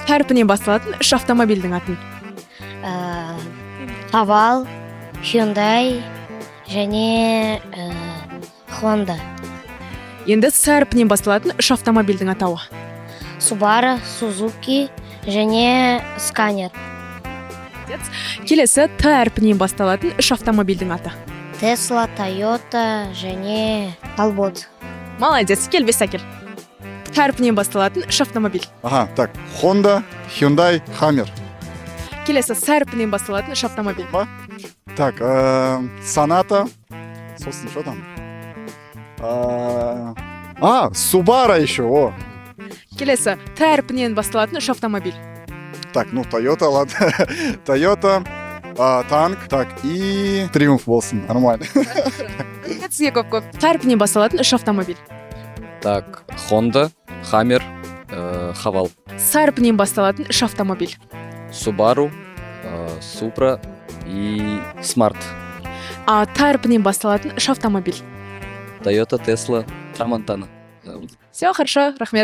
Әрпінен басталатын үш автомобильдің атын. Хавал, Hyundai және Honda. Енді С әрпінен басталатын үш автомобильдің атауы. Subaru, Suzuki және Сканер. Молодец. Келесі, Т әрпінен басталатын үш автомобильдің аты. Tesla, Toyota және Talbot. Молодец, кел, бес әкел. Т әрпінен басталатын үш автомобиль. Ага, так, Honda, Hyundai, Hammer. Келесі, С әрпінен басталатын үш автомобиль. Так, Соната. Собственно, что там? А, Субара еще, о. Келесі, Т әрпінен басталатын үш автомобиль. Так, ну, Toyota, ладно. Toyota, танк, так, и Триумф болсын, нормально. Рахмет сізге көп көп. Х әрпінен басталатын үш автомобиль. Так, Honda, Hammer, Хавал. С әрпінен басталатын үш автомобиль. Subaru, Supra и Smart. А, Т әрпінен басталатын үш автомобиль. Toyota, Tesla, Tramontana. Все хорошо, рахмет.